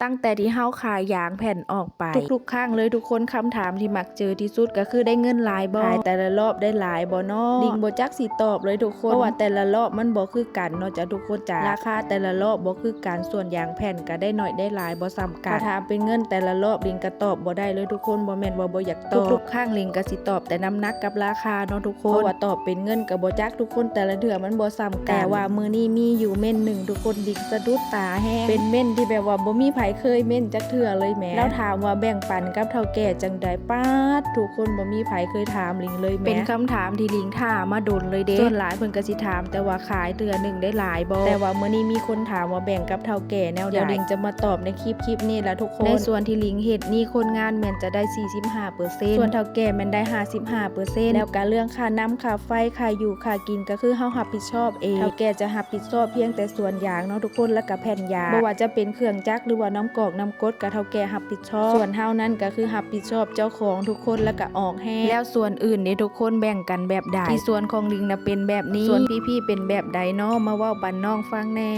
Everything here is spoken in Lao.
ຕັ້ງແຕ່ທີ່ເຮົາຂາຍຢາງແຜ່ນອອກໄປ ທຸກໆຄັ້ງເລີຍທຸກຄົນ ຄຳຖາມທີ່ມັກເຈີທີ່ສຸດກໍຄື ໄດ້ເງິນຫຼາຍບໍ່? ຂາຍແຕ່ລະລອບໄດ້ຫຼາຍບໍ່ນໍ? ລິງບໍ່ຈັກຊິຕອບເລີຍທຸກຄົນ ເພາະວ່າແຕ່ລະລອບມັນບໍ່ຄືກັນເນາະຈ້າທຸກຄົນຈ້າ ລາຄາແຕ່ລະລອບບໍ່ຄືກັນ ສ່ວນຢາງແຜ່ນກໍໄດ້ໜ້ອຍໄດ້ຫຼາຍບໍ່ສ່ຳກັນ ຖ້າຖາມເປັນເງິນແຕ່ລະລອບ ລິງກໍຕອບບໍ່ໄດ້ເລີຍທຸກຄົນ ບໍ່ແມ່ນວ່າບໍ່ຢາກຕອບ ທຸກໆຄັ້ງລິງກໍຊິຕອບແຕ່ນ້ຳໜັກກັບລາຄາເນາະທຸກຄົນ ເພາະວ່າຕອບເປັນເງິນກໍບໍ່ຈັກທຸກຄົນ ແຕ່ລະເທື່ອມັນບໍ່ສ່ຳກັນ ແຕ່ວ່າມື້ນີ້ມີຢູ່ເມັ້ນໜຶ່ງທຸກຄົນ ລິງສະດຸດຕາແຮງ ເປັນເມັ້ນທີ່ແບບວ່າບໍ່ມີໃຜເຄີຍເມັ້ນຈັກເທື່ອເລີຍແໝ ລາວຖາມວ່າແບ່ງປັນກັບເຖົ້າແກ່ຈັ່ງໃດ? ປາດ ທຸກຄົນ ບໍ່ມີໃຜເຄີຍຖາມລິງເລີຍແໝ ເປັນຄຳຖາມທີ່ລິງຖ້າມາດົນເລີຍເດ້ ສ່ວນຫຼາຍເພິ່ນກໍຊິຖາມແຕ່ວ່າຂາຍເທື່ອໜຶ່ງໄດ້ຫຼາຍບໍ່? ແຕ່ວ່າມື້ນີ້ມີຄົນຖາມວ່າແບ່ງກັບເຖົ້າແກ່ແນວໃດ? ດຽວລິງຈະມາຕອບໃນຄລິບ ຄລິບນີ້ລະທຸກຄົນ ໃນສວນທີ່ລິງເຮັດນີ້ ຄົນງານແມ່ນຈະໄດ້ສີ່ສິບຫ້າເປີເຊັນ ສ່ວນເຖົ້າແກ່ແມ່ນໄດ້ຫ້າສິບຫ້າເປີເຊັນ ແລ້ວກະເລື່ອງຄ່ານ້ຳ ຄ່າໄຟ ຄ່າຢູ່ ຄ່າກິນ ກໍຄືເຮົາຮັບຜິດຊອບເອງ ເຖົ້າແກ່ຈະຮັບຜິດຊອບພຽງແຕ່ສວນຢາງເນາະທຸກຄົນ ແລ້ວກະແຜ່ນຢາງ ບໍ່ວ່າຈະເປັນເຄື່ອງຈັກ ຫຼືວ່ານ້ຳກອກນ້ຳກົດ ກະເຖົ້າແກ່ຮັບຜິດຊອບ ສ່ວນເຮົານັ້ນກໍຄືຮັບຜິດຊອບເຈົ້າຂອງທຸກຄົນ ແລ້ວກະອອກແຮງ ແລ້ວສວນອື່ນເດທຸກຄົນ ແບ່ງກັນແບບໃດ? ທີ່ສວນຂອງລິງນະເປັນແບບນີ້ ສ່ວນພີ່ໆເປັນແບບໃດນໍ? ມາເວົ້າປັນນ້ອງຟັງແດ່.